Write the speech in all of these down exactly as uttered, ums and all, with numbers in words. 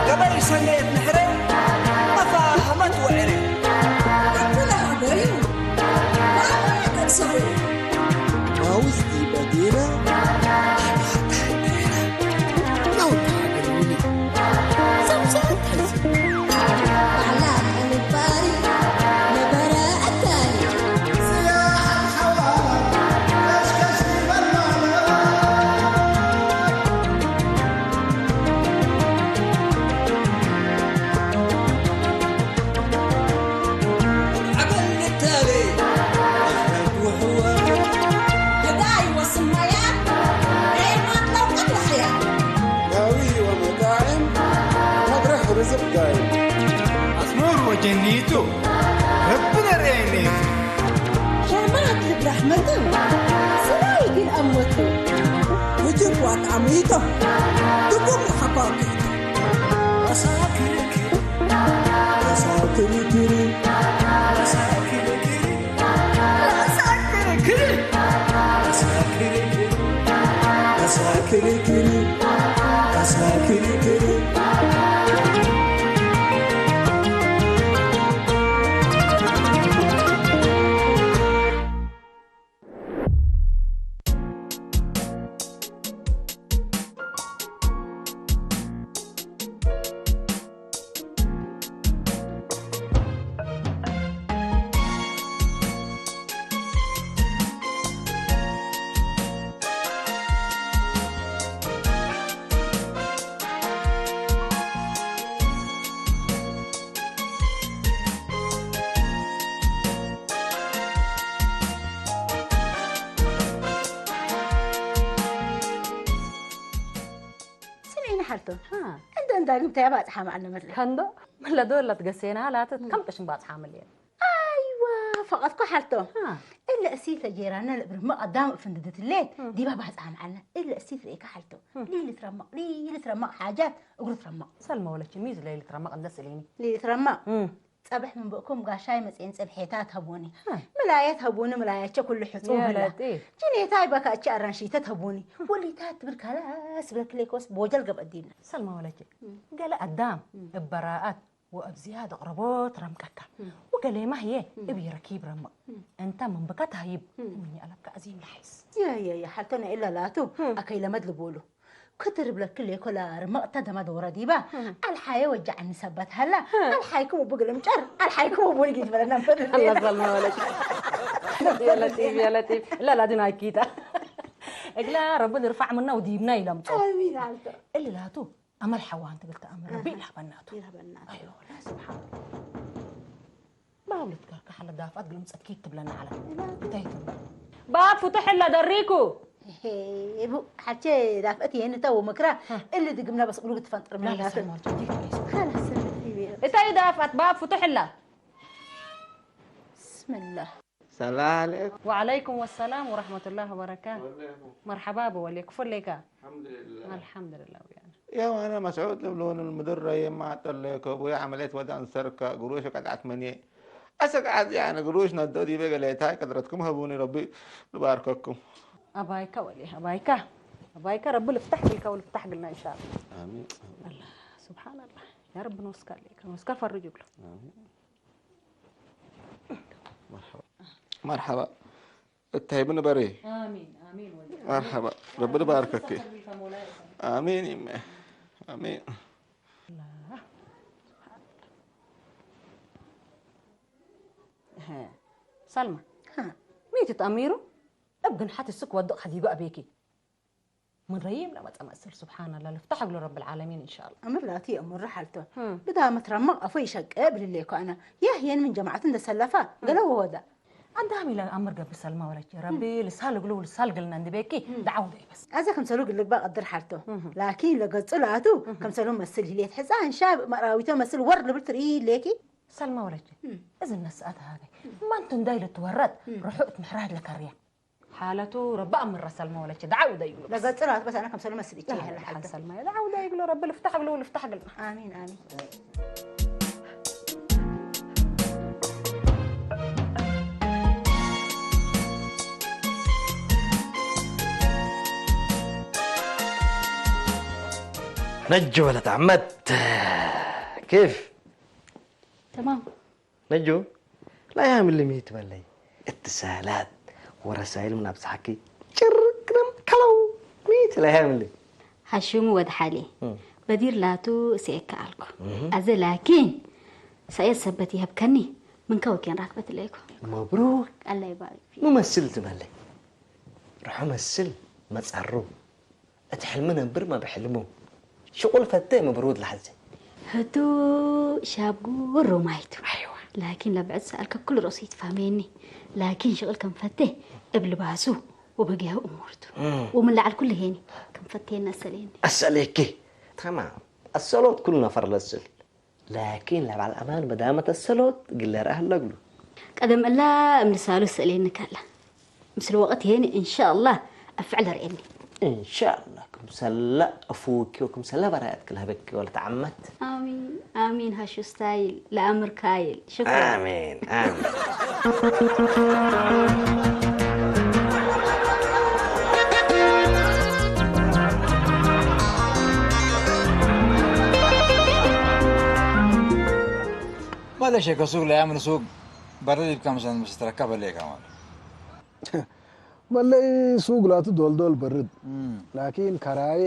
ገበይ ሰኔት ንሕሬ መፋህመት ወዕሬ። እብ ለሀበዩ ወአማከት ሰበዩ። አውዝ ዲበ ዲበ ለውጣ ገሉኒ። ዘምዘም ተንስ። ባላ ቀንባሪ ነበረ አዳኒ። ገዳይ ወስማያ ሬማት ለውቀት ወሕያ። ዳዊ ወመጣዕም መብረህ ርዝቅ ዳይም። አዝሙር ወጀኒቱ ረቢ ለርኤኒ። ሸማት ልብራህ መቱ፣ ስራይ ግን አመቱ። ውጅብ ዋጣሚቶም፣ ድቡም ለሐቋቂቶም። አሳክርክር፣ አሳክርክር፣ አሳክርክር፣ አሳክርክር፣ አሳክርክር፣ አሳክርክር፣ አሳክርክር። ስሜነ ሐልቶ። ሀ። እንደ እንዳግም ተያ ባጽሓ መዐልነ መትለ። ከንዶ፣ ለዶል ለትገሴና ላትት እም። ከም ቅሽን ባጽሓ ምልየን። አይዋ፣ ፈቀድኮ ሐልቶ። ሀ። እለ እሲት ለጄራነ ለእብ ርመቅ አዳም እብ ፍንድድት ሌት እም። ዲባ ባጽሓ መዐልነ። እለ እሲት ርኤካ ሐልቶ። እም። ሊልትረመቅ፣ ሊልትረመቅ ሓጃት እግሩ ትረመቅ። ሰልመ ወለች ሚዝ ለይልትረመቅ እንደ ስእሊኒ። ሊልትረመቅ። እም። ጸብሕ ምን ብእኩም ጋሻይ መጽኤን ጸብሔታት ሀቡኒ። ሀ። ምላየት ሀቡኒ ምላያቸ ኩሉ ሕጹብ ያ ህላ። ለጢፍ። ጅኔታይ በካቼ አራንሺተት ሀቡኒ። ወሊታት ትብል ካላስ ብለክሌኮስ ቦጀል ገብአ ዲብነ። ሰልማ ወለቼ፣ እም። ገሌ አዳም እም። እብ በራአት ወእብ ዝያድ አቅረቦት ረምቀከ። እም። ወገሌማ ህዬ እም። እብ ረኪብ ረምቅ። እም። እንተ ምን ብከ ተሀይብ እም። ምኒ አለብከ አዚም ለሐይስ። የ፣ የ፣ የ፣ ሐልተነ እለ ላቱ እም። አከይ ለመድ ልቡሉ። ክትርብ ለክሌኮ ለርመቅተ ደመ ዶረ ዲበ፣ እህ። አልሓየ ወጀዐኒ ሰበት ሀላ፣ እህ። አልሓይኩም እቡ ግልምጨር፣ አልሓይኩም እቡ ንጊት በለና። አላህ ሰልመ ወለች። ያ ለጢፍ፣ ያ ለጢፍ። እላ ላዲን አኪታ። እግላ ረቢ ልርፋዕ ምና ወዲብና ይለምጦ። አሚን አልተ። እሊ ላቱ አመል ሐዋን ትብል ተአምር ረቢ እህ። ኢልሀበናቱ። ኢልሀበናቱ። አይወ፣ ስብሓን አላህ። ባብ ልትከርከ ሐለ ዳፍአት ግልምጸት ኬክ ትብለና ዐለ። እባብ። እታይ ትብል? ባብ ፍቱሕ እለ ደሪኩ። ሄ፣ ቡ፣ ሐቼ ዳፍአት የንተ ወመክራ ሀ። እሊ ድግምና በስ እግሉ ትፈንጥር ምን ላ፣ ላ፣ ዳፍአት። ሰልማ ወለች፣ ዲክ ትቤስ። ኸላስ፣ ሰልማ ወለች። እታይ ዳፍአት ባብ ፍቱሕ እለ። ብስምላህ። ሰላም ዐለይኩም። ወዐለይኩም ወሰላም ወረሕመቱላህ ወበረካቱ። ወዐለይኩም። መርሐባ በወሌ፣ ክፉ ሌካ? አልሐምዱሊላህ። አልሐምዱሊላህ ወያነ። ያው አነ መስዑድ ልብሉኒ፣ ምድር ረዬ ማጠለከ፣ አቡየ ዐመልየት ወደ አንሰርከ፣ ግሩሽ ቀጥዐት ምንዬ። አሰክ ዐድ ያነ ግሩሽ ነዶ ዲበ ገሌታይ፣ ቅድረትኩም ሀቡኒ፣ ረቢ ልባርከኩም። አባይከ ወሌ፣ አባይከ፣ አባይከ ረቢ ልፍታሕ እግልከ ወልፍታሕ እግልና ኢንሻአላህ። አሚን። አላህ ሱብሓነላህ። ያ ረቢ ንወስካ ሌከ፣ ንወስካ ፈርጅ እግሉ። አሚን። መርሐባ። መርሐባ። እታይ ብን በሬ። አሚን፣ አሚን ወልድ። መርሐባ። ረቢ ልባርከኪ። አሚን ይመ። አሚን። ሀ። ሰልማ። ሀ። ሚ ትትአሚሩ? እብ ግንሐት እስክ ወድቅ ሐዲበ አቤኪ። ምን ረዪም ለመጸ መስል፣ ሱብሓነላህ፣ ልፍታሕ እግሉ ረብል ዓለሚን፣ እንሻአላህ። አምር ላቲ የእሙር ሐልቶ። ህም። ብዳመት ረመቅ አፎ ይሸቄ እብል ሌኮ አነ። የህየን ምን ጀማዐት እንደ ሰለፋ፣ ህም። ገለ ወወዳ። አዳም ኢለ አምር ገብእ ሰልማ ወለቼ፣ ረቢ ህም። ልሳል እግሉ ልሳል እግልና እንዲ ቤኪ፣ ህም። ደዓው ደይ በስ። አዜ ክምሰሉ ግልግባ ቀድር ሐልቶ። ህም። ላኪን ለገጹ ላቱ፣ ህም። ክምሰሉ መስል ህሌት ሕጻን ሻብ መራዊቶ መስል ወር ልብል ትርኢ ሌኪ። ሰልማ ወለቼ፣ ህም። እዝነ ሰአት ሃገይ። ህም። ማንቱ እንዳይ ልትወረጥ፣ ህም። ርሑ እት ምሕራድ ለከርያ። ሓለቱ ረቢ አምር ሰልመ ወለቼ ደዓው ደይግሎ። ለገጽ ላት በስ አነ ከምሰሉ መስል እቼ ላ፣ ይሀለ ላ፣ ሓልተ። ሰልመ ደዓው ደይግሎ ረቢ ልፍታሕ እግሉ ልፍታሕ እግልና። አሚን፣ አሚን። ነጁ ወለት ዐመት፣ ኬፍ? ተማም። ነጁ፣ ላያምሊ ሚ ትበለይ? እትሳላት ወረሳይል ምን አብጽሐኪ ጭርቅርም ከለው ሚ ትለያምሊ? ሐሽሙ ወድ ሐሊ፣ እም። በዲር ላቱ እሴከ አልኩ። እህ። አዜ ላኪን፣ ሰእየት ሰበት ይሀብከኒ፣ ምንከ ወኬን ራክበት እለይኩ። መብሩክ። አላህ ይባርክ ፊክ። ሚ መስል ትበለይ? ርሑ መስል መጸሩ። እት ሕልሚ ነብር መብሕልሙ። ሽቁል ፈቴ መብሩድ ለሐዜ። ህቱ ሻብ ጉሩ ማይቱ። አይዋ። ላኪን ለብዕድ ሰአልከ ኩሉ ርእሱ ይትፋህሜኒ። ላኪን ሽቅል ከም ፈቴ እብ ልባሱ ወበጊያሁ እሙርቱ። እም። ወምን ለዐል ኩሉ ሄኒ ከም ፈቴኒ አሰሌኒ። አሰሌኪ። ተማም። አሰሎት ኩሉ ነፈር ለስል። ላኪን ለበዐል አማን መዳመት አሰሎት እግል ለርአ ህለ እግሉ። ቀደም እላ እም ልሳሉ ሰእሌኒ ከለ። ምስል ወቅት ሄኒ እንሻአላህ አፍዕል ለርኤኒ። እንሻአላህ ክምሰለ አፉኪ ወክምሰለ በራያትኪ ለሀበኪ ወለተዐመት። አሚን አሚን ሃሹ ስታይል ለአምር ካይል። ሽኩራን። አሜን፣ አሜን። ማለሽ ከሱቅ ለያምን ሱቅ በርድ ይብካ ምሰን ምስትረካ በሌ ከማል። መለይ ሱቅ ላቱ ዶልዶል በርድ። እም። ላኪን ከራዬ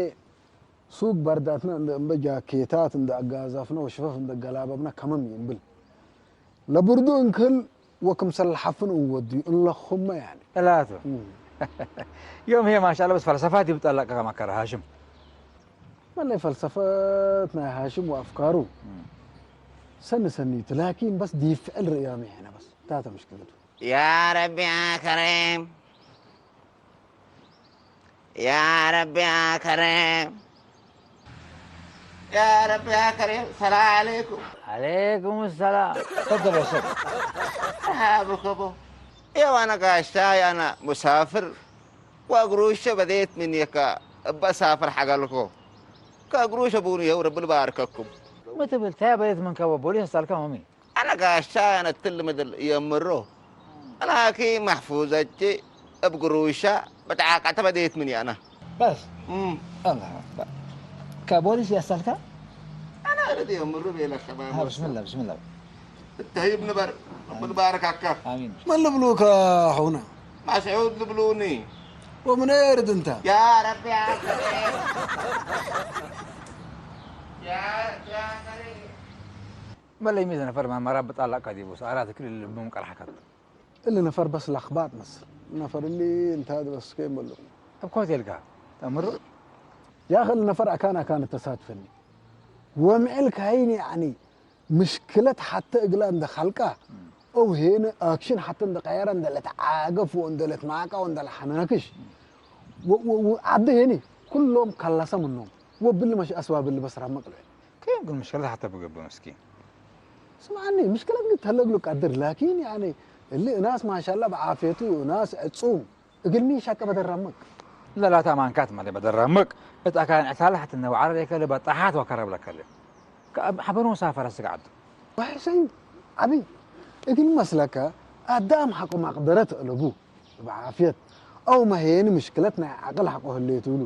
ሱቅ በርዳትነ እንደ እምበ ጃኬታት እንደ አጋዘፍነ ወሽፈፍ እንደ ገላበብነ ከመም ይንብል። ለብርዱ እንክል ወክምሰል ለሐፍን እንወድዩ እንለኹመ ያኒ። እላቱ። እም። ዮም ህዬ ማሻአላህ በስ ፈልሰፋት ይብጠለቅ ከመ ከረ ሃሽም። መለይ ፈልሰፈት ናይ ሃሽም ወአፍካሩ እም። ሰኒ ሰኒቱ፣ ላኪን በስ ዲብ ፍዕል ርእያሚ ሕነ በስ። ታተ ምሽክለቱ። ያ ረቢ ያ ከሪም፣ ያ ረቢ ያ ከሪም፣ ያ ረቢ ያ ከሪም። ሰላም ዐለይኩም። ዐለይኩም ሰላም። ተፈደል ያ ሸክ። መርሐባ ብከቦ። የው አነ ጋሽታይ አነ ሙሳፍር ወእግሩሸ በዴት ምን የከ እበ ሳፍር ሐገልኮ። ከእግሩሸ ቡኑ የው ረቢ ልባርከኩም። ምን ትብል? ታይ በዴት ምን ከቦ ቦሊስ አሳልከ ሞሚ? አነ ጋሻ አነ እትሊ ምድር የምሮ። ላኪን መሕፉዘቼ እብ ግሩሻ በጣቀተ በዴት ምን ያና። በስ? እም። አላሁ አክበር። ከቦሊስ ያሳልካ? አነ እርድ የምሮ ቤለ ሸባብ አ፣ ወሰ። ብስምላህ፣ ብስምላህ። እተሂብ ንበር፣ ረቢ ልባረካካ። አሚን። መን ልብሉከ አኹና? መስዑድ ልብሉኒ። ወምን አይ እርድ እንተ? ያ ረቢ ያ ከሪም። ያ፣ ያ ከሪም። መለይ ሚ ዘነፈር መ-፣ መራብ ጣላቅ ከዲቡ ሰአራት ክል ልብም ቀርሐከት። እሊ ነፈር በስ ለክባጥ መስል። ነፈር እሊ እንተ በስ ከይን በሉ። እብ ኮቴልካ ተምሩ? ያኸ እሊ ነፈር አካን አካን ተሳትፈኒ። ወምዕል ካይን ያኒ ምሽክለት ሐተ እግላ እንደ ኸልቃ፣ እም። አው ሄነ አክሽን ሐተ እንደ ቀየረ እንደ ለተዓገፍ ወእንደ ለትማቃ ወእንደ ለሐናክሽ። ወ-፣ ወ-፣ ወ-፣ ዐደ ሄኒ ኩሎም ከለሰ ምኖም። ወብሊ መሽ አስባብ እሊ በስ ረመቅ ልብል። ከየም ግን ምሽክለት ሐተ ብገብእ መስኪን። ስምዐኒ፣ ምሽክለት ግን ተለግሉ ቀድር፣ ላኪን ያኒ እሊ እናስ ማሻላ በዓፍየቱ እናስ ዕጹም እግልሚ ሻቀ በደራምቅ። ለላታ ማንካት ማለ በደራምቅ እት አካን ዕታለ ሐትነ ወዐረ ለከለ በጣሓት ወከረብ ለከለ። ከአብ ሐበኑ ሳፈረ ስጋዕዱ። ወሕሰዩ ዐቢ እግል መስለከ አዳም ሐቆ ማቅደረት እለቡ። እብ ዓፍየት፣ አውመ ሄኒ ምሽክለት ናይ ዐቅል ሐቆ ህሌት እሉ።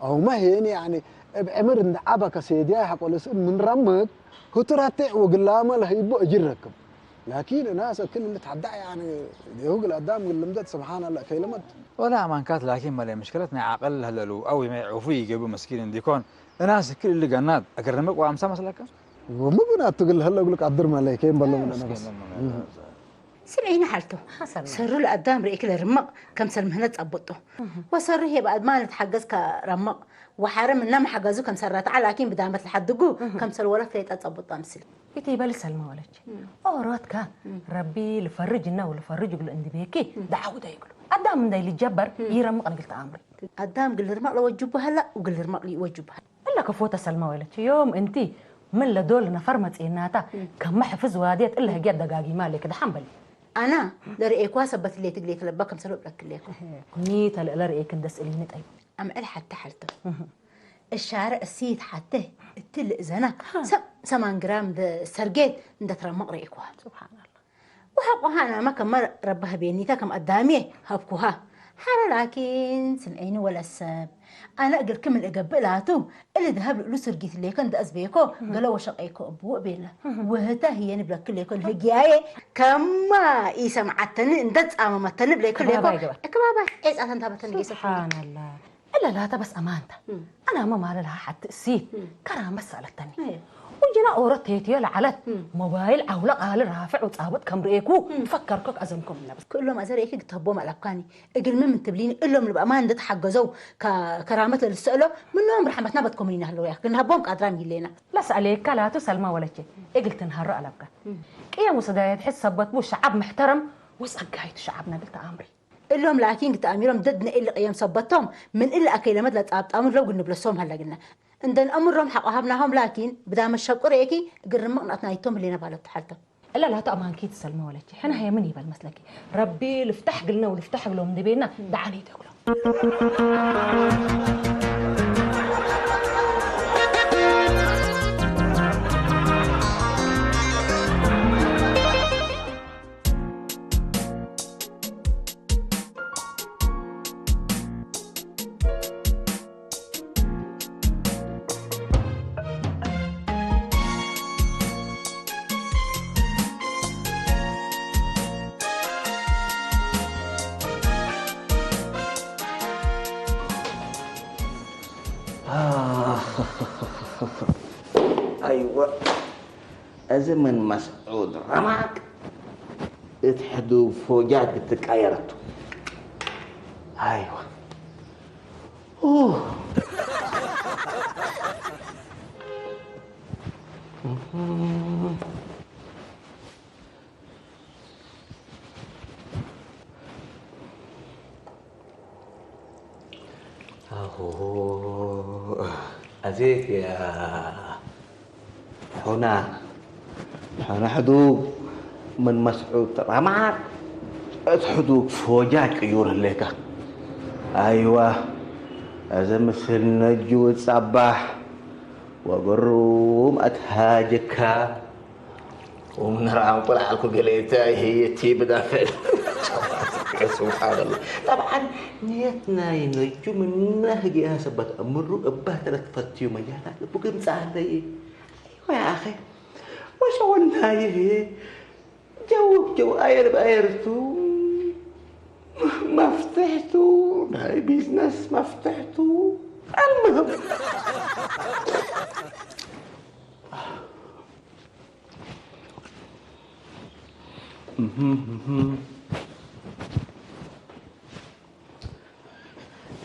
አውመ ሄኒ፣ ያኒ፣ እብ ዕምር እንደ ዐበከ ሴድያይ ሐቆ ልስእን ምን ረምቅ፣ ህቱ ረቴዕ ወግላመ ለህይቦ እጅር ረክብ። ላኪን፣ እናስ እክል እሊ ተሐዳዕ፣ ያኒ፣ ዴሁ እግል አዳም እግል ልምደት፣ ስብሓን አላህ፣ ከይለመድ። ወላ አማንካት፣ ላኪን፣ መለ ምሽክለት ናይ ዐቅል ለህለሉ፣ አው መ ዑፉ ይገብእ መስኪን እንዲኮን፣ እናስ እክል እሊ ገናት፣ እግል ርምቅ ወአምሳ መስለከ? ወምብናቱ እግል ለህለ እግሉ ቀድር መለ፣ ከይን በሎ ምን አነ በስ። ምስኪን ምን እህ። ስምዒኒ ሐልቱ፣ ሐሰን። ሰሩ ለአዳም ርኢክ ለርምቅ ከምሰል ምህነት ጸብጦ። እህ። ወሰሩ ህዬ በአድማን ልትሐገዝ ከረምቅ ወሐረ ምነ መሐገዙ ከምሰል ረትዐ ላኪን ብዳመት ለሐድጉ እህ። ከምሰል ወለት ሌጠ ጸብጦ አምስል። ኢትበሊ ሰልመ ወለች። እም። ኦሮትከ እም። ረቢ ልፈርጅነ ወልፈርጅ እግሉ እንዲ ቤኪ እም። ደዓውተ ይግሉ። አዳም እንደ ኢልትጀበር እም። ኢረምቅ እግል ተአምሪ። አዳም እግል ልርመቅ ለወጅቡ ሀላ ወእግል ልርመቅ ኢወጅቡ ሀላ። እለ ከፎተ ሰልመ ወለች። ዮም እንቲ ምን ለዶል ነፈር መጽኤናታ፣ እም። ከመ ሕፍዝ ዋድየት እለ ህግየት ደጋጊማ ሌክ ደሐን በሊ። አና ለርኤኳ ሰበት ሌት እግሌክ ለባ ከምሰል ወብለክሌኩ። እህ፣ ሚ ተልእለ ርኤክ እንደ ስእሊኒ ጠይብ። አምዕል ሐቴ ሐልተ። እህ። እሻረ እሲት ሐቴ እት ልእዘና ሃ። ሰ-፣ ሰማን ግራም እንደ ሰርጌት እንደ ትረመቅ ርኤኳ። ሱብሓነላህ። ወሐቆሃ ናመ ከመ ረቢ ሀቤኒተ ከም አዳምዬ ሀብኩሃ። ሐረ ላኪን ስምዔኒ ወለሰብ፣ አነ እግልኪ ምን እገብእ ላቱ፣ እሊ ደሀብ ልእሉ ስርጊት ሌኮ እንደ አዝቤኮ፣ ገለ ወሸቄኮ እቡ እቤለ። ወህተ ህዬ ንብለኪ ሌኮ፣ ለህግያዬ ከማ ኢሰምዓተኒ እንደ ጻመመተኒ ብሌኮ ሌኮ፣ እክባባይ ገባ። እክባባይ ዔጻተን ታበተኒ ጌሰት። ሱብሓነላህ። እለ ላተ በስ አማንተ። እም። አናመ ማለ ለሃ ሐቲ እሲ እም። ከራመት ሰአለተኒ። አየ። ወጅና ኦሮ ቴትዮ ለዐለት እም። ሞባይል ዐውለ ቃሊ ራፍዕ ወጻብጥ ከም ርኤኩ እም። ፈከርኮ ከአዘምኮ ምነ በስ። ክእሎም አዘር ኤኪ ግተቦም አለብካኒ። እግልሚ ምን ትብሊኒ እሎም ልብአማን እንዴ ተሐገዘው ከ-፣ ከራመት ለልትሰእሎ ምኖም ረሐመትና በትኮምኒና ህለው ያክ ግንሀቦም ቃድራን ይሌና። ለሰአሌከ ላቱ ሰልመ ወለቼ እግል ትንሀሮ አለብካ። እም። ቅየም ወሰዳየት ሕድ ሰበት ቡ ሸዐብ መሕተረም ወጸጋይቱ ሸዐብነ እግል ተአምሪ። እሎም ላኪን ግተአሚሮም ደድነ እሊ ቅየም ሰበቶም ምን እሊ አከይለመት ለጻብጣሙ ለው ግንብለሶም ሀለግነ። እንደ ነአምሮም ሐቆ ሀብናሆም ላኪን ብዳመ ሸቁ ርኤኪ እግል ርምቅ ነአትናይቶም ህሌነ ባለቱ ሐልተ። እለ ላቱ አማንኪ ትሰልመ ወለቼ። ሕነ ሀየ ምን ይበል መስለኪ? ረቢ ልፍተሕ እግልነ ወልፍተሕ እግሎም እንዴ ቤና ደዓኒት እግሎም። አይወ፣ እዚ ምን መስዑድ ረማቅ እት ሕዱግ ፎጃት ክትቀየረቱ። አይወ። ኡህ። አሆ፣ አዜክ ያ ሑና፣ ሑና ሕዱግ ምን መስዑድ ረማቅ እት ሕዱግ ፎጃ ቅዩር ህሌከ። አይዋ፣ አዜ ምስል ነጁ ጸባሕ ወግሩም አትሃጅካ። ወምን ረአንኩ ለዐልኩ ገሌተ ህዬ ቲ ብዳፍዕ። ሱብሓነላህ። ጠብዓን ንየት ናይ ነጁ ምነ ህግያህ ሰበት አምሩ እባህ ተለት ፈትዩ መጃላት ልቡ ግምጻ አለየ። አይወ ያ አኸ። ወሸወል ናይ ህዬ ጀውብ ጀው አየር በአየርቱ መፍትሕቱ ናይ ቢዝነስ መፍትሕቱ። አልምህም።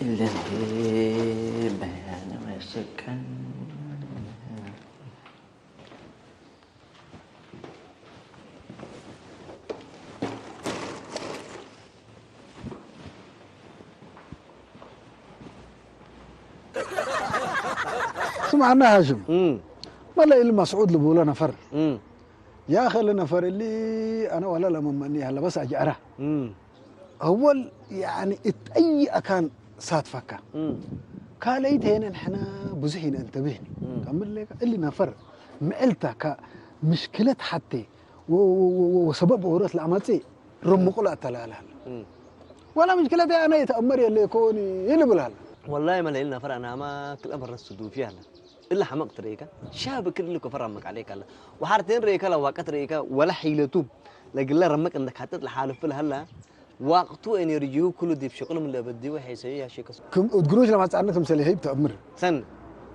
እለን በያነ መሸቀን። ስምዐና ሃሽም፣ እም። መለ እሊ መስዑድ ልቡሎ ነፈር። እም። ያኸ እሊ ነፈር እሊ አነ ወላ ለመመኒ ሀለ በስ አጅአራ። እም። አወል፣ ያኒ፣ እት አይ አካን ሳትፈካ። እም። ካልአይት ሄነ ንሕነ ብዙሕ ኢነአንተብህኒ። እም። ከምሌከ፣ እሊ ነፈር ምዕልታ ከ-፣ ምሽክለት ሐቴ ወ-፣ ወ-፣ ወ-፣ ወ-፣ ወሰበብ ኦሮት ለአመጽእ ርምቁ ለአተላለ ሀለ። እም። ወላ ምሽክለት አነ የተአመር የሌኮኒ ይልብል ሀለ። ወላሂ መለ፣ እሊ ነፈር አናማ ክልኤ መረት ስዱፊ ሀለ። እለ ሐመቅ ትርኢከ፣ ሻብ እክል እሊ ኮፈር አመቅ ዐሌከ ሀለ። ወሐርቴን ርኢከ ለዋቀት ርኢከ፣ ወለ ሒለቱ ለግለ ረመቅ እንደ ካጥጥ ለሓልፍ ለሀለ፣ ዋቅቱ ኤነርጂሁ ኩሉ ዲብ ሽቅሉ ምን ለበድዩ ሐይሰዩ ያሼከ። ክም እት ግሩሽ ለማጽአነ ክምሰል ይሀይብ ተአምር። ሰን።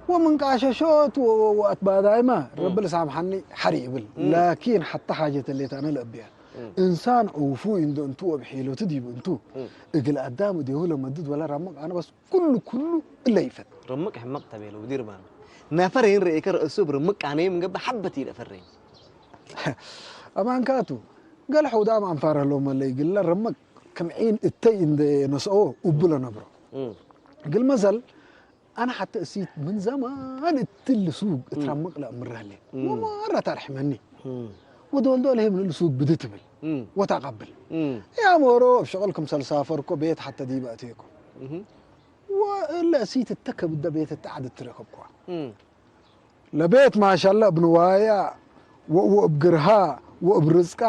ወምን ቃሸሾት ወ-፣ ወ-፣ ወአትባዳይመ እም። ረቢ ለሳምሐኒ ሐር ይብል። እም። ላኪን ሐተ ሓጀት እሌት አነ ለእብያ። እም። እንሳን ዕውፉይ እንዶ እንቱ ወብሒሎቱ ዲብ እንቱ። እም። እግል አዳም እዴሁ ለመድድ ወለ ረምቅ አነ በስ ኩሉ ኩሉ እለ ይፈት። ረምቅ ሕመቅ ተቤለ ውዲር ባነ። ነፈር ይን ርኢከ ረእሱ እብ ርምቅ ቃነዩ ምን ገብእ ሐበት ኢለፈሬ። አማንካቱ፣ ገል ሑዳም አንፋር ህሎመ ለኢግለ ረምቅ ክም ዒን እተይ እንዴ ነስኦ እቡ ለነብሮ። እም። እግል መሰል፣ አነ ሐተ እሲት ምን ዘማን እትሊ ሱግ እም። እትረምቅ ለአምር ህሌ። እም። ወመረት አርሕመኒ። እም። ወዶልዶል ህይ ምን እሊ ሱግ ብዲ ትብል። እም። ወተአቀብል። እም። ያም ኦሮ እብ ሸቅል ክምሰል ሳፈርኮ ቤት ሐተ ዲበ አቴኮ። እህ። ወእለ እሲት እተ ከብደ ቤት እተ ዐድ እትረከብኮ። እም። ለቤት ማሻለ እብ ንዋያ ወ-፣ ወእብ ግርሃ ወእብ ርዝቃ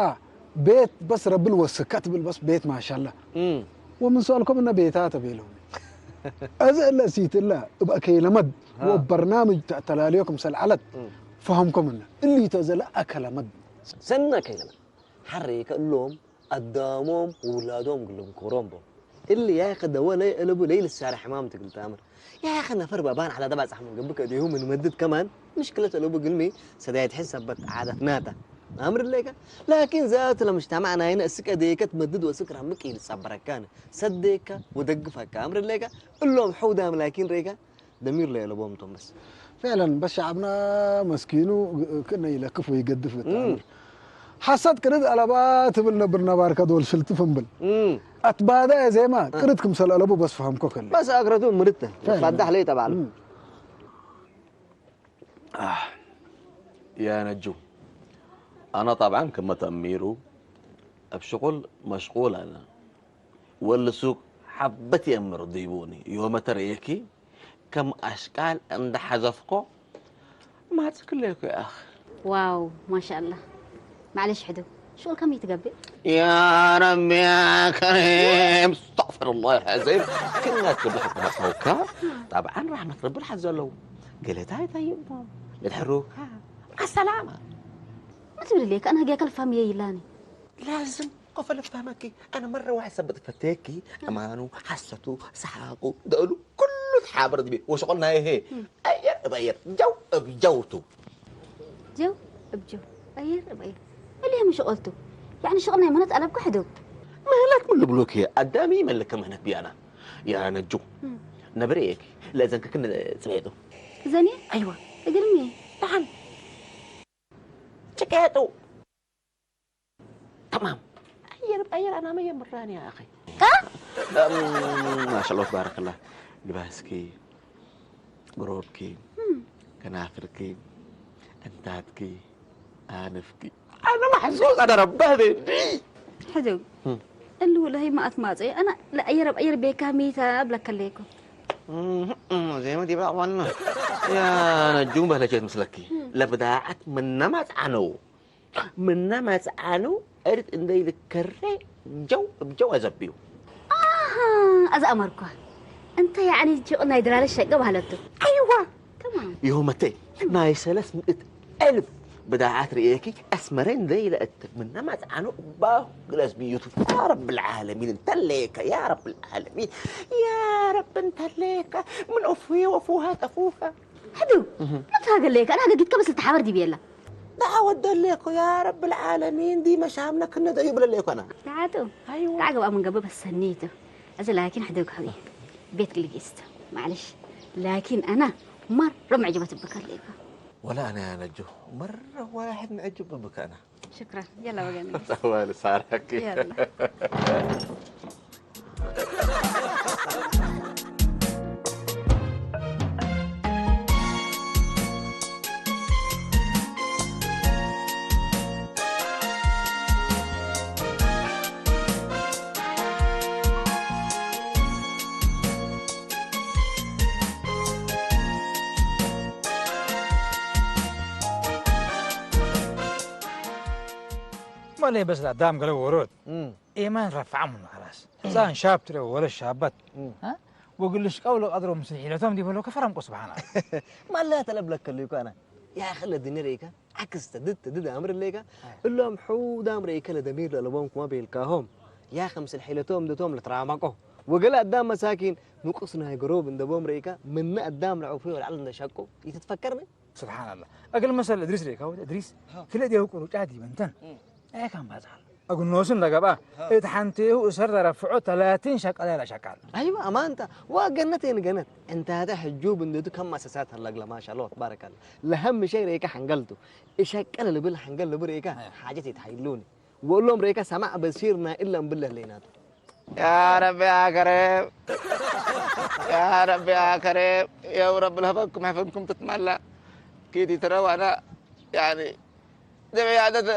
ቤት በስ ረቢ ልወስከ ትብል በስ ቤት ማሻለ። እም። ወምን ሰአልኮ ምነ ቤታ ተ ቤለውኒ። አዜ እለ እሲት እለ እብ አከይለመድ ሀ። ወእብ በርናምጅ ተአተላልዮ ክምሰል ዐለት እም። ፈሀምኮ ምነ። እሊቱ አዜ ለአከለመድ። ሰኒ አከይለመድ። ሐሬከ እሎም አዳሞም ወውላዶም እግል ልምኮሮም ቦም። እሊ ያከ ደወ ለይአለቡ ለይልሳረ ሕማም ትግል ተአምር። ያከ ነፈር በአባን ዐለ ደባጽሕ ምን ገብእ ከእዴሁ ምን መድድ ከማን ምሽክለት አለቡ እግልሚ ሰዳይት ሕን ሰበት ዓደትናተ። አምር እሌከ። ላኪን ዛቱ ለምጅተማዕ ናይነ እስክ እዴከ ትመድድ ወእስክ ረምቅ ኢልትጸበረካነ። ሰዴከ ወደግፈከ። አምር እሌከ። እሎም ሐውዳም ላኪን ሬከ ደሚር ለአለቦም ቶም በስ። ፊዕለን፣ በስ ሸዐብና መስኪኑ ክእነ ኢለክፍ ወኢገድፍ እም። ተአምር። ሐሰት ቅርድ አለባ ትብል ነብር ነባርከ ዶል ሽልትፍ እምብል። እም። አትባዳ ዜማ እ። ቅርድ ክምሰል አለቡ በስ ፈሀምኮ ከለ። በስ አክረቱ ምርት ፊዕለን። ፈዳሕ ለይ ተባዕሉ። እም። አህ፣ ያ ነጁ፣ አነ ጠብዐን ክመ ተአሚሩ እብ ሽቁል መሽቁል አነ። ወልሱቅ ሐበት የእምር ዲቡኒ። ዮመ ተርኤኪ ከም አሽቃል እንደ ሐዘፍኮ ማጽክ ሌኩ ያአኽ። ዋው ማሻአላህ። ማዕለሽ ሕዱ ሽቁል ከም ኢትገብእ። ያ ረቢ ያ ከሪም፣ እስተግፊሩላህ አልዓዚም። ክና ትብል ሕክመት ነውካ። ጠብዓን ረሕመት ረቢ ልሐዘለው። ገለታይ ጠይቦም ልድሕሩካ። አሰላማ። ምን ትብል ሌክ? አነ ህግያከ ልፋም የይላኒ። ላዝም ኮፈ ልፋመኪ። አነ መረ ዋሕድ ሰበት ፈቴኪ፣ እም። አማኑ፣ ሐሰቱ፣ ሰሓቁ፣ ደእሉ ኩሉ ተሓብር ድቤ። ወሸቁል ናይሄ እም። አየር እብ አየር፣ ጀው እብ ጀው ቱ። ጀው እብ ጀው፣ አየር እብ አየር። እሊ ምን ሸቁል ቱ? ያዕኒ ሸቁል ናይ ምህነት አለብከ ሕደው። ምህነት ምን ልብሎክ? አዳሚ መልከ ምህነት ቢያና። ያ ነጁ። እም። ነብሬ ኤክ ለዘንክክን ጽቤጡ። ዘኔ? አይዋ። እግርሚ? ደሓን። ጭቄጡ። ተማም። አየር፣ አየር አናመ የምራን ያ አኺ። አ? እም፣ ማሻአላህ ተባረከላህ። ልባስኪ፣ ግሮብኪ፣ እም። ከናፍርኪ፣ እንታትኪ፣ አንፍኪ። አነ መሕሱስ አነ ረበህ ቤ። ሕደው። እም። እሉ ለሀይ ማአት ማጸ አነ ለአየር አየር ቤካ ሚታ አብለከ ሌኩ። እም፣ እም፣ ዜመ ዲባ ዋና። ያ ነጁም በህለቼት ምስለኪ። እም። ለብዳዓት ምነ ማጽዓነው። ምነ መጽዓኑ እርድ እንዴ ኢልከሬ ጀው እብ ጀው አዘብዩ። አሃ፣ አዜ አመርኳ። እንተ ያዕኒ ጅቅ ናይ ድላለ ሸቀ በህለቱ። አይዋ። ተማም። ዮመቴ ናይ ሰለስ ምእት አልፍ ብዳዓት ርኤኪ አስመረ እንዴ ኢለአትብ ምነ መጽዓኑ ባሁ ግለስ ብዩቱ። ያ ረብል ዓለሚን እንተ ሌከ፣ ያ ረብል ዓለሚን፣ ያ ረብ እንተ ሌከ፣ ምን አፉየ ወፉሃ ጠፉከ። ሕዱ፣ እህ። መትሃገ ሌከ፣ አነ ሀገ ጊትከ በስ ልትሓበር ዲብ የለ። ደአወት ደሌኮ፣ ያ ረብል ዓለሚን፣ ዲመ ሻምነ ክነ ደዩ ብለሌኮ አነ። ተዓጡ። አይዋ። ተዓገብ አምን ገብእ በስ ሰኒቱ። እዚ ላኪን ሕደግ ሐቢ። ቤት ግልጊስት። ማዕለሽ። ላኪን አነ መረ ምዕጅበት ብከ ሌኮ። ወላ አነ ያ ነጁ፣ መረ ዋሕድ ምዕጅብ ብከ አነ። ሽክረን። የላ ወገን። ወላ ሳራኪ። የላ። ማሌ በስ ለአዳም ገሌ ዎሮት እም። ኤማን ረፍዐ ምኑ ኸላስ። ህጻን ሻብ ትሬ ወለ ሻበት። እም። አ? ወእግል ልሽቀው ለቀድሮ ምስል ሒለቶም ዲብ ህለው ከፈረምቁ ስብሓን አላህ። ማሌ ተለብለከ ሌኩ አነ። ያአኺ ለድኒ ርኢከ፣ ዐክስ ተ ድድ ተ ድድ አምር ሌከ፣ አይ። እሎም ሑዳም ርኢከ ለደሚር ለአለቦም ክመ ቤልካሆም። ያአኺ ምስል ሒለቶም ድቶም ልትራመቆ። ወገሌ አዳም መሳኪን ንቁስ ናይ ገሮብ እንደ ቦም ርኢከ፣ ምነ አዳም ለዐውፍዮ ወለዐል እንደ ሸቁ። ኢትትፈከርኒ? ስብሓን አላህ። እግል መሰል እድሪስ ርኢካሁ? እድሪስ ሀ። ክልኤ ዴሁ ቅሩጫት ዲበ እንተን። እም። አይ ካን ባጽሓል። እግል ኖሱ እንደ ገብአ፣ ሀ። እት ሐንቴሁ እሰር ለረፍዖ ተላቲን ሸቀለ ለሸቃል። አይወ አማንታ። ወገነት የን ገነት። እንታተ ሕጁብ እንዴቱ ከም መሰሳት ሀላግለ ማሻአላህ ወተባረካላህ። ለሀም ሸይ ርኢከ ሐንገልቱ። እሸቀለ ልብል ሐንገል ልብል ርኢከ አይ። ሓጀት ይትሓይሉኒ። ወእሎም ርኢከ ሰማዕ በሲር ናይ እለ እምብለ ህሌናቱ። ያ ረቢ ያ ከሪም፣ ያ ረቢ ያ ከሪም፣ የው ረቢ ለሀበኩም ሕፍንኩም ትትመላ። ኪዲ ትረው አነ፣ ያኒ፣ ጀበያደት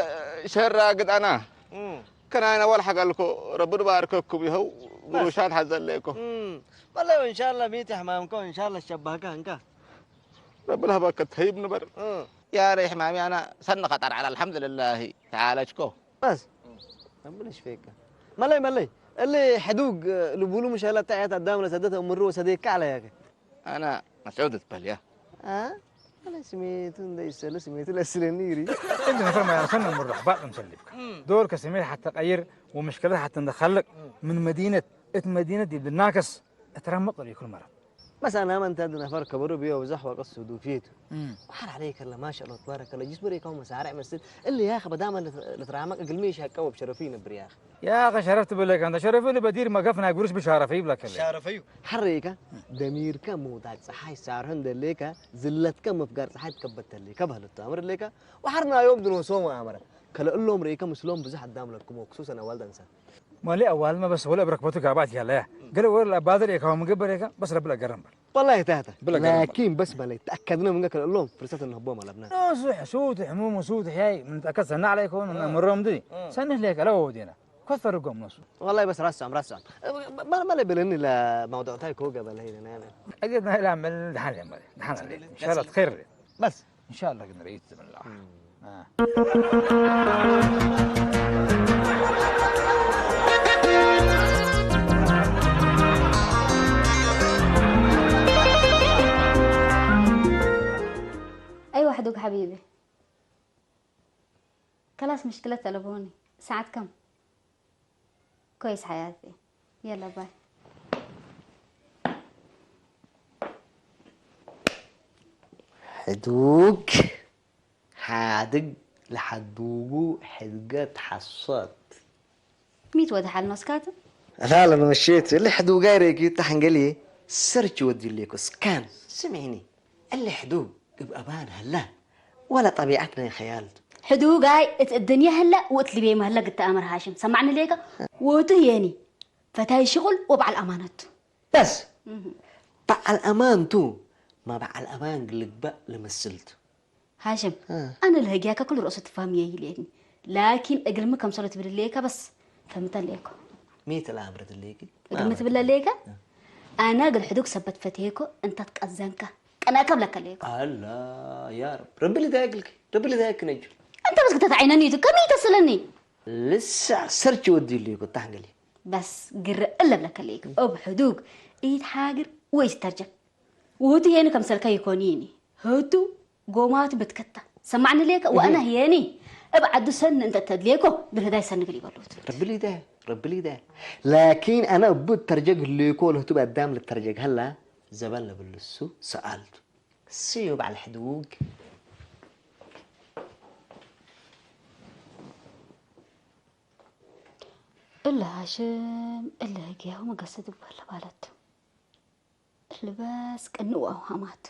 ሸራ ግድ አና። እም። ከናይነ ወል ሐገልኮ፣ ረቢ ድባርከኩም ይኸው፣ በስ። ግሩሻት ሐዘሌኮ። እም። ወላሂ ወእንሻላ ሚት ሕማምኮ፣ እንሻላ ሸባህከ እንካ። ረቢ ለሀበከ ተህይብ ንበር። እም። ያ ረይ ሕማሚ አና ሰኒ ከጠር ዐለ፣ አልሐምዱሊላሂ ተዓለጅኮ። በስ። አምብል እሽ ፌከ። መለይ፣ መለይ። እሊ ሕዱግ ልቡሉ ምሸለ ተዐት አዳም ለሰደት እምሩ ወሰዴከ ዐለ ያከ። አና መስዑድ እትበህል ያ። አ? አለ ስሜቱ እንደ ይሰሉ ስሜቱ ለስለኒ ይሪ። እንት ነፈር መዳርሰነ እምሩ አሕባጥ ክምሰል ዲብከ። ዶልከ ስሜት ሐቴ ቀይር ወምሽክለት ሐቴ እንደ ከልቅ ምን መዲነት እት መዲነት ዲብ ልናከስ እትረመቅ ዲብ ኩል መረት። በስ አናመ እንተ እት ነፈር ከበሩ ብዮ ብዞሕ ወቅት ሱዱፍየቱ። እም። ወሐር ዐለይከ ለማሻአላህ ወተባረከላህ። ጅስሙ ሬካሁ መሳርዕ መስል። እሊ ያኸ በዳመ ልት-፣ ልትራመቅ እግልሚ ሸቀ ወብሸረፉ ይነብር ያኸ። ያኸ ሸረፍ ትብል ለከ እንተ ሸረፍ እሊ በዲር መገፍ ናይ ጉርሽ ብሻረፈ ይብለከ እሊ። ሻረፈዩ። ሐር ሬካ ደሚርከ ሙዳቅ ጸሓይ ሳርሖ እንደሌከ ዝለትከ መፍጋር ጸሓይ ትከበት ተሌከ በህለቱ አምር ሌከ። ወሐር ናዮም ድኖሶም አመረ። ከለእሎም ሬከ ምስሎም ብዙሕ አዳም ለክሞ ክሱሰን አዋልድ አንሳት። ማሌ አዋልመ በስ ወለ እብ ረክበቱ ጋብአት ያለያ። ገሌ ወለ ለአባድር ኤካሆም ግብር ኤካ በስ ረቢ ለገረም በል። ወላሂ ታተ። ብለ ገረም በል። ላኪን በስ በለ ተአከድነ ምንገ ከለእሎም ፍርሰት እንህቦም አለብና። ኖሱ ሕሱት ሕሙም ወሱት ሕያይ ምን ተአከድ ሰና ዐለይኮን እ። ምሮም ዲ። እ። ሰንህ ሌከ ለወዴና። ኮት ፈርጎም ኖሱ። ወላሂ በስ ራስም ራስም። በ-፣ በ-፣ በለ ብለኒ ለመውዱዕ ታይ ኮ ገበለ ሄደና ያለ። አጀድ ናይ ላመል ደሓን ለመል። ደሓን አለ። ኢንሻአላህ ኸይር። በስ። ኢንሻአላህ ግን ርኢት ትብላ። እም። አ። አይዋ ሕዱግ ሐቢቢ። ከላስ ምሽክለት ተለፎኒ። ሰዓት ከም? ኮይስ ሐያቲ። የለ ባይ። ሕዱግ ሓድግ ለሐዱጉ ሕድገት ሐሶት። ሚት ወደ ሐል ኖስካት? ላለ መሼት እሊ ሕዱጋይ ሬኪ ተሐንገሊ ሰርች ወዲ ሌኮ ስካን ስምዕኒ። እሊ ሕዱግ እብ አባን ሀለ ወለ ጠቢዐት ናይ ኸያል ቱ? ሕዱጋይ እት እድንየ ሀለ ወእት ልቤመ ሀለ ግተ አምር ሃሽም። ሰማዕኒ ሌከ? ወቱ የኒ ፈታይ ሽቁል ወበዓል አማነት ቱ። በስ እህ። በዓል አማን ቱ፣ ማ በዓል አማን ልግበእ ለመስል ቱ። ሃሽም፣ እ። አነ ለህግያከ ክሉ ርአሱ ትፋህም የይሌኒ። ላኪን እግልሚ ከምሰሉ ትብል ሌከ በስ ፈምተ ሌኮ። ሚ ትለአምር ትሌኪ? እግልሚ ትብል ሌከ? እ። አነ እግል ሕዱግ ሰበት ፈትሄኮ እንተ ትቀዘንከ ቀነአከ ብለከ ሌኮ። አላ ያ ረብ፣ ረቢ ልዳየግልኪ፣ ረቢ ልዳየግኪ ነጁ። እንተ በስ ግተት ዐይነኒ ቱ፣ ከሚ ተስለኒ? ልሰዕ ሰርች ወዲ ሌኮ ታህንገሊ። በስ ግረ እለ ብለከ ሌክ፣ እብ ሕዱግ ኢትሓግር ወኢትተርጀም። ውህቱ ሄኒ ከምሰልከ ኢኮኒኒ። ህቱ ጎማቱ ብትከተ። ሰማዕኒ ሌከ፣ እህ። ወአነ ሄኒ እብ ዐዱ ሰኒ እንተ ተድሌኮ፣ ብልህዳይ ሰኒ ግል ኢበሉት። ረቢ ሊደ፣ ረቢ ሊደ። ላኪን አነ እቡ እተርጀግ ህሌኮ፣ ለህቱ በአዳም ልተርጀግ ሀላ፣ ዘበን ለብልሱ ሰአልቱ። ስዩ በዐል ሕዱግ። እለ ሃሽም እለ ህግያሁ መገሰ ዲቡ ሀለ ባለቱ። እሊ በስ ቅንኡ አውሃማት።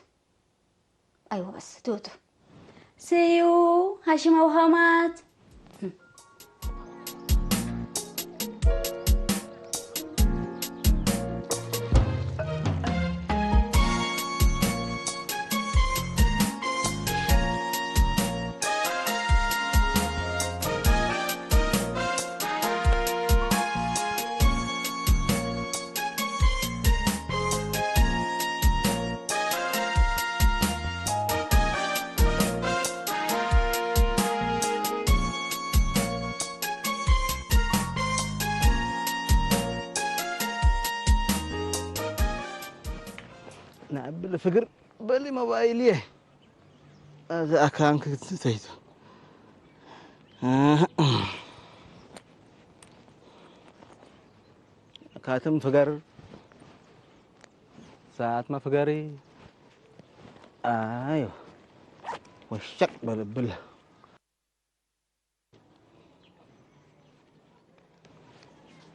አይወ በስ ቶቱ። ስዩ ሃሽም አውሃማት። ነአብል ፍግር በሊ ሞባይልዬ። አዜ አካንክ ትተይቱ። ካትም ፍገር፣ ሰዓትመ ፍገሪ። አዮ፣ ወሸቅ በልብል።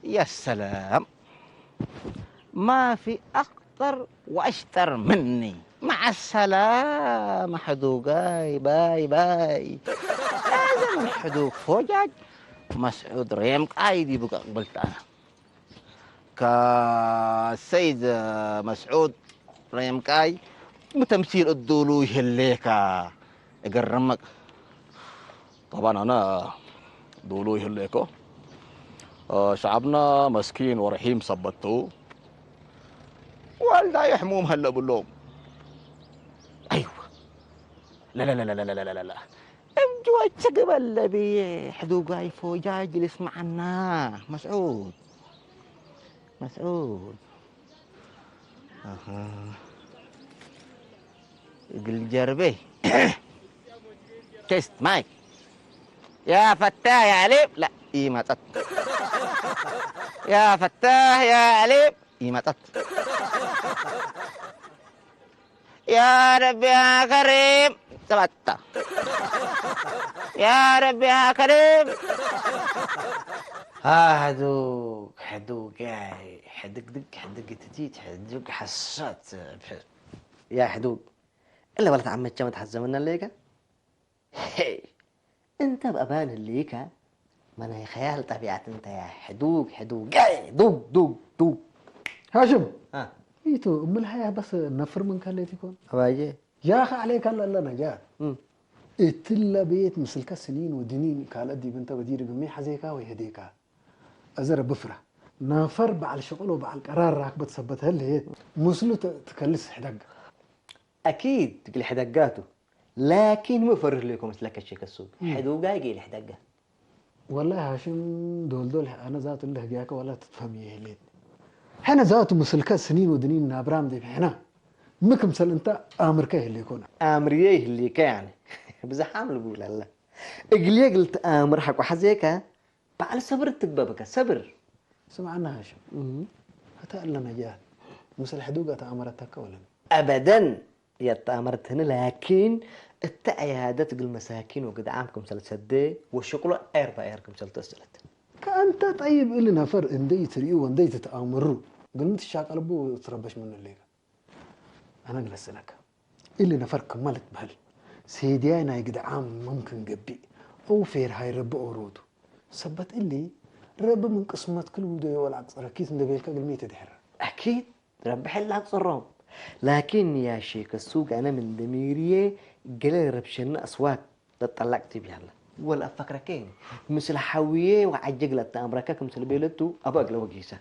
ያ ሰላም፣ ማፊ አክጠር ወአሽጠር ምኒ። መዐ ሰላም ሕዱጋይ፣ ባይ ባይ። ላዘም ሕዱግ ፎጃጅ መስዑድ ሬምቃይ ዲቡ ቀቅብልት አነ። ከሰይድ መስዑድ ሬምቃይ፣ ምን ተምሲል እዱሉይ ህሌከ እግርምቅ። ጠብዐን አነ ዱሉይ ህሌኮ፣ ሸዐብነ መስኪን ወረሒም ሰበት ቱ፣ ዋልዳዩ ሕሙም ሀለ ብሎም። አይወ፣ ለለለለለለለለለ፣ እብ ጅወቼ ግበል ለብዬ ሕዱጋይ ፎጃጅ ልስመዐና መስዑድ። መስዑድ። አሃ። እግል ጀርቤ። ቴስት ማይክ። ያ ፈታህ ያ አሊፍ። ላ፣ ኢመጠት። ያ ፈታህ ያ አሊፍ። ኢመጠት። ያ ረቢ ያ ከሪም። ጸባጣ። ያ ረቢ ያ ከሪም። አ፣ ሕዱግ፣ ሕዱግ፣ ያ ሕድግድግ፣ ሕድግ ትቲት፣ ሕዱግ ሐሳት። ያ ሕዱግ። እለ በለት ዐመቸመ ተሐዘመነ ሌከ። ሄይ! እንተ እብ አባን ህሌከ፣ መናይ ኸያል ጠቢዐት እንተ ያ ሕዱግ፣ ሕዱግ፣ ዱግ፣ ዱግ፣ ዱግ። ሃሽም! አ። ኢቱ፣ እምል ሀያ በስ ነፍር ምን ከሌት ይኮን? አባዬ። ያኸ ዐሌከ ለለ ነጃት። እም። እትለ ቤት ምስልከ ስኒን ወድኒን ካልአት ዲብ እንተ በዲር ግሜ ሐዜካ ወይ ህዴካ። አዘ ረቢ ፍራ። ነፈር በዐል ሸቅል ወበዐል ቀራር ራክበት ሰበት ህሌት፣ ምስሉ ተ-፣ ትከልስ ሕደግ። አኪድ እግል ሕደጋቱ። ላኪን ሚ ፈርህ ሌኮ መስለከ ሼክ ሱግ? እም። ሕዱጋይ ጌል ሕደጋ። ወላሂ ሃሽም ዶልዶል፣ አነ ዛቱ እለ ህግያከ ወላ ትትፈህም ይህሌት። ሕነ ዛቱ ምስልከ ስኒን ወድኒን ናብራም ዲብ ሕነ ሚ ክምሰል እንተ አምርከ ይህሌኮነ። አምርዬ ይህሌከ ያኒ ብዝሓም ልቡል አለ። እግልዬ እግል ተአምር ሐቆ ሐዜከ በዐል ሰብር ትግበእ ብከ፣ ሰብር። ስምዐና ሃሽም፣ እህ። ህተ እለ ነጃት ምስል ሕዱግ አተአመረተከ ወለን? አበደን የአተአመርትኒ፣ ላኪን እተ ዕያደት እግል መሳኪን ወግድዓም ክምሰል ሰዴ ወሽቅሎ ዔር በዔር ክምሰል ተአስለት። ከአንተ ጠይብ እሊ ነፈር እንዴ ኢትርእዩ ወእንዴ ኢትትአምሩ እግል ሚ ትሻቀል እቡ ትረበሽ ምኑ ሌከ? አነ እግል አስእለከ፣ እሊ ነፈር ክመ ልትበህል ሴድያይ ናይ ግድዓም ምምክን ገብእ አው ፌርሃይ ረቢ ኦሮቱ። ሰበት እሊ፣ ረቢ ምን ቅስመት ክል ውደዮ ወለአቅጸረ ኪት እንዴ ቤልከ እግልሚ ትድሕረ። አኪድ ረቢ ሕል ለአቅጸሮም። ላኪን ያ ሼክ ሱግ፣ አነ ምን ደሚርዬ ገሌ ረብሸኒ አስዋት ለጠላቅ ቲብ ያለ። ወለአፈክረኬ ምስል ሐውዬ ወዐጀግ ለተአምረከ ክምስል ቤለቱ አበ እግለ ወጊሰ።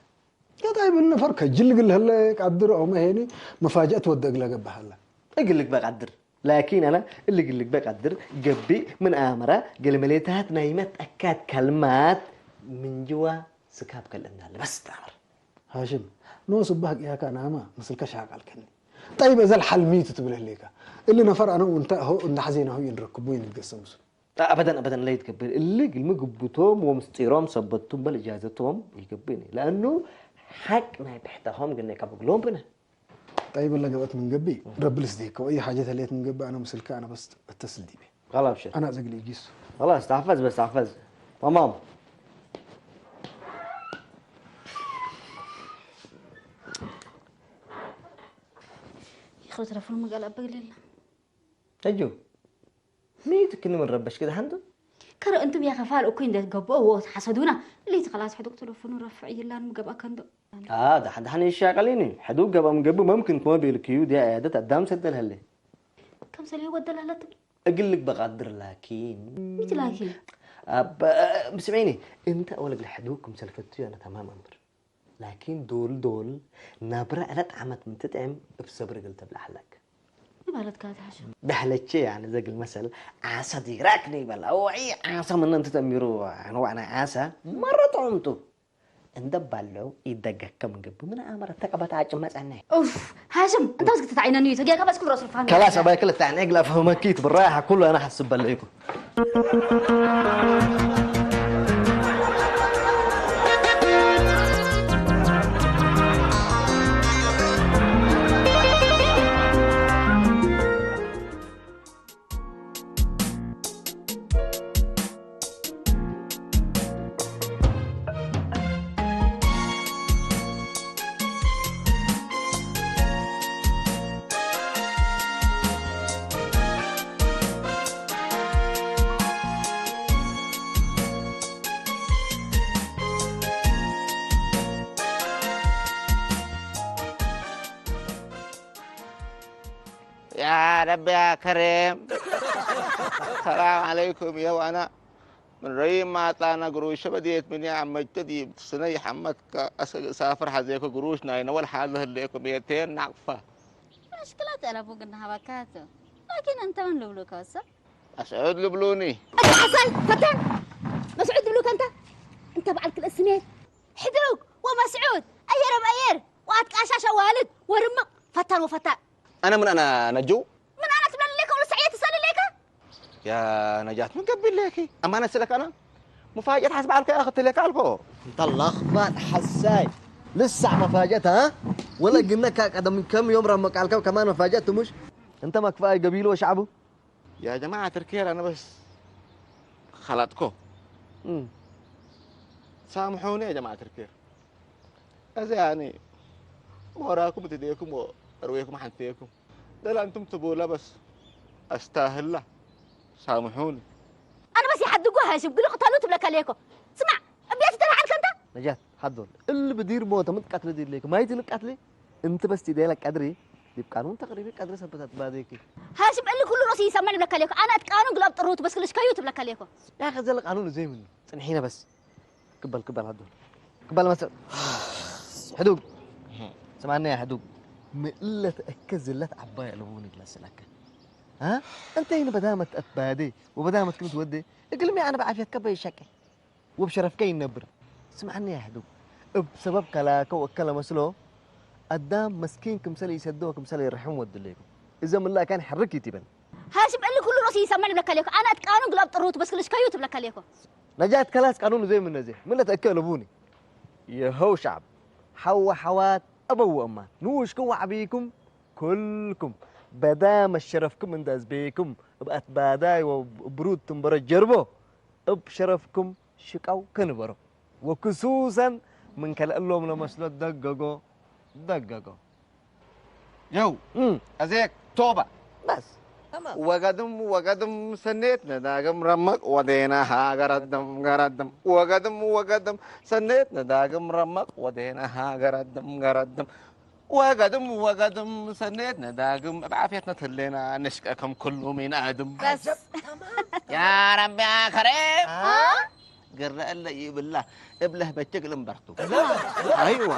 የጣይብ ነፈር ከጅል እግል ህለ ቀድር ኦመ ሄኒ መፋጀአት ወደ እግለ ገብእ ሀለ። እግል ልግበእ ቀድር። ላኪን አነ እሊ እግል ልግበእ ቀድር ገብእ ምን አመረ ገልመሌታት ናይ መትአካት ከልማት ምን ጅዋ ስካብ ከልእናለ በስ ተአምር። ሃሽም፣ ኖስ እበ ሀቅያከ አናመ ምስልከ ሻቃልከኒ። ጠይብ እዘ ለሐል ሚቱ ትብል ህሌከ? እሊ ነፈር አነ ወእንተ ሆ እንደ ሐዜናሁ ኢንረክቡ ኢንትገሰ ምስሉ። አበደን፣ አበደን ለይትገብእ። እሊ እግልሚ ግቡቶም ወምስጢሮም ሰበት ቱ እምበል እጃዘቶም ኢገብእኒ። ለእኑ ሐቅ ናይ ብሕታሆም ግነ ቀብግሎም ብነ። ጠይብ፣ እለ ገብአት ምን ገብእ፣ ረቢ ልስዴከ ወአይ ሓጀት ህሌት ምን ገብእ፣ አነ ምስልከ አነ በስ እተስል ዲቤ። ኸላስ፣ አብሽር። አነ አዘግል ኢጊሱ። ኸላስ፣ ተሐፈዝ በስ፣ ተሐፈዝ። ተማም። ይኽሉ ተለፎን መጋል አበግሌላ። እጁ፣ ሚ ትክኒ ምን ረበሽክ ደሐንቱ? ከረ እንቱም ያ ከፋል እኩይ እንዴ ትገብኦ ወትሐሰዱና። እሊት ከላስ ሕዱቅ ተለፎኑ ረፍዕ ይላን ምገብአ ከንዶ። አ፣ ደሐን ደሐን ይሻቀሊኒ። ሕዱቅ ገብአ ምገብእ መምክን ክመ ቤልክዩ ዲያ ዕያደት አዳም ሰደል ሀሌ። ከምሰልዩ ወደል ሀለት ትብል? እግል ልግበእ ቀድር ላኪን። ሚት ላኪን? አበ፣ ብስምዒኒ፣ እንተ አወል እግል ሕዱቅ ክምሰል ፈትዩ አነ ተማም አምር። ላኪን ዶል ዶል ነብረ እለ ጣዕመት ምን ትጥዕም እብ ሰብር እግል ትብለዕ ሀለክ። ሚ ማለት ከ አትሐሸ? በህለቼ ያኒ ዘግል መሰል ዓሰ ዲራክ ኒበል አወዒ ዓሰ ምነ እንቱ ተአሚሩ አንዋዕ ናይ ዓሰ መረ ጥዑም ቱ። እንደ ባለው ኢደገከ ምን ገብእ ምን አመረ ተቀበት አጭመ ጸናይ። ኡፍ፣ ሃሽም፣ እንተ እስክ ትትዓይነኒ እዩ፣ ተጊያካ በስ ክል ራሱ ፋህም ከላስ ያለ። አባይ ክል ታኒ እግል አፍህመኪ ትብራይ ሐኩሉ አነ ሐስብ በለይኩ። ያ ረቢ ያ ከሪም። ሰላም ዐለይኩም። የው አነ ምን ረይም ማጣነ ግሩሽ በዴት ምን ያመጭ ዲብ ስነይ ሐመትከ አሰ ሳፍር ሐዜከ ግሩሽ ናይነ ወልሓለ ህሌኩም የቴን ናቅፈ። መሽክለት አለቡ ግና ሀበካቱ። ላኪን እንተ ምን ልብሉከ ወሰ? መስዑድ ልብሉኒ። አሰይ ፈታን መስዑድ ልብሉከ እንተ? እንተ በዐል ክልኤ ስሜት ሕዱግ ወመስዑድ። አየር እብ አየር ወአትቃሻሽ አዋልድ ወርምቅ ፈታን ወፈታን። አነ ምን አነ ነጁ? ምን አነ ትብለኒ ሌከ ወለሰዕየ ትሰሊ ሌከ? ያ ነጃት ምን ገቢል ሌኪ? አማነት ስለክ አነ ሙፋጀት ሐስብ ዐልከ አክትሌከ አልኮ። እንተ ለክባጥ ሐሳይ ልሳዕ መፋጀት አ? ወለ ግነካ ቀደም ከም ዮም ረመቅ ዐልከ ከማን መፋጀት ትሙሽ? እንተ መክፋይ ገቢሉ ወሸዕቡ። ያ ጀማዐት ርኬር አነ በስ ኸለጥኮ። እም። ሳምሑኒ ያ ጀማዐት ርኬር። አዜ ያኒ ሞራኩም እት እዴኩም ወእርዌኩም ሐንቴኩም። ደለ አንቱም ትቡለ በስ አስታህላ። ሳምሑኒ። አነ በስ ይሐድጎ ሃሽም፣ ግሉ ቅተሉ ትብለከ ሌኮ። ስማዕ፣ እብየት ተልዓልከ እንተ? ነጃት፣ ሐዶል። እሊ ብዲር ሞተ ምን ትቀትለ ዲር ሌኮ። ማይት ንቀትለ? እንቲ በስ ቲዴለ ቀድሪ፣ ዲብ ቃኑን ተቅሪቢ ቀድሪ ሰበት አትባዴኪ። ሃሽም፣ እሊ ኩሉ ሮስ ይሰመዕ እብለከ ሌኮ። አነ እት ቃኑን ግሉ አብጥሩት በስ ክልሽከዩ ትብለከ ሌኮ። ያኸ ዘለ ቃኑን እዜ ምኑ። ጽንሒነ በስ። ክበል፣ ክበል ሀዱ። ክበል መሰል። ሕዱግ። ስማኒ ያ ሕዱግ። ምእለ ተአከ ዝለት ዐባይ አለቡኒ ለስለከ። አ? እንተ ህይነ በዳመት አትባዴ ወበዳመት ክም ትወዴ፣ እግልሚ አነ በዓፍየትከ በይሸቄ ወብሸረፍከ ይነብር። ስማኒ ያ ሕዱግ። እብ ሰበብ ከላከ ወእከ ለመስሎ አዳም መስኪን ክምሰል ኢሰዶ ወክምሰል ኢርሕም ወድሌኩም። እዘ ምላ ካን ሐርክ ይቲበን። ሃሽም እሊ ኩሉ ሮስ ይሰመዕ እብለከ ሌኮ። አነ እት ቃኑን ግሉ አብጥሩት በስ ክልሽከዩ ትብለከ ሌኮ። ነጃት ከላስ ቃኑን እዜ ምነ እዜ። ምነ ተእከ እለቡኒ። የሀው ሸዕብ፣ ሐው ወሐዋት፣ አበው ወእማት፣ ንኡሽኩም ወዐቢኩም፣ ኩልኩም፣ በዳመት ሸረፍኩም እንዴ አዝቤኩም፣ እብ አትባዳይ ወእብ ብሩድ ትንበሮ ጀርቦ፣ እብ ሸረፍኩም ሽቀው ከንበሮ። ወክሱሰን ምን ከለ እሎም ለመስሎ ደገጎ፣ ደገጎ። የው፣ እም። አዜክ ቶባ። በስ፣ ተማም። ወገድም ወገድም ሰኔት ነዳግም ረመቅ ወዴናሃ ገረድም ገረድም። ወገድም ወገድም ሰኔት ነዳግም ረመቅ ወዴናሃ ገረድም ገረድም። ወገድም ወገድም ሰኔት ነዳግም እብ ዓፍየት ነትህሌና ነሽቀ ከም ኩሉ ሚን አድም። በስ። ያ ረቢ ያ ከሪም። አ? ግረ እለ ይብላ እብለህ በችግ ልንበርቱ። አይዋ።